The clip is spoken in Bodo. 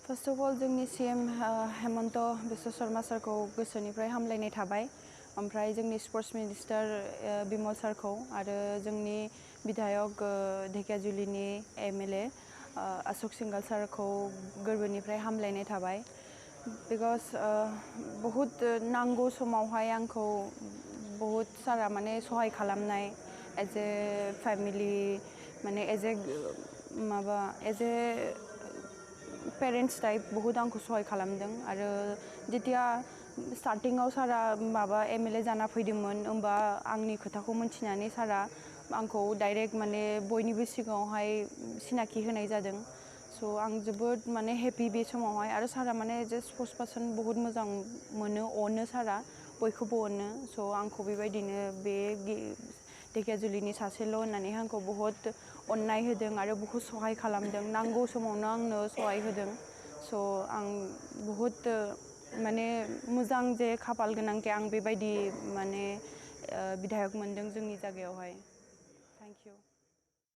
First of all, जोंनि CM हेमन्त बिश्व शर्मा सारखौ गोसोनिफ्राय हामलायनाय थाबाय ओमफ्राय जोंनि स्पर्ट्स मिनिस्टार बिमल सारखौ आरो जोंनि विधायक धेकियाजुलिनि MLA अशोक सिंघल सारखौ गोरबोनिफ्राय हामलायनाय थाबाय बिकज बहुत नांगौ समावहाय आंखौ बहुत सारा माने सहाय खालामनाय एज ए फेमिली माने एज ए पेरेंट्स टाइप बहुत आंखौ सहाय खालामदों आरो जेतिया स्टार्टिंआव सारा माबा MLA जाना फैदोंमोन होमबा आंनि खोथाखौ मोनथिनानै सारा आंखौ डाइरेक्ट माने बयनिबो सिगाङावहाय सिनाखि होनाय जादों स' आं जोबोद माने हेपि बे समावहाय आरो सारा माने एज ए स्पर्ट्स पार्सन बहुत मोजां मोनो अनो सारा बयखौबो अनो स' आंखौ बेबायदिनो बे धेकियाजुलिनि सासेल' होननानै आंखौ बहुत अननाय होदों आरो बहुत सहाय खालामदों नांगौ समावनो आंनो सहाय होदों स' आं बहुत माने मोजां जे खाफाल गोनांखे आं बेबायदि माने विधायक मोनदों जोंनि जायगायावहाय थेंक इउ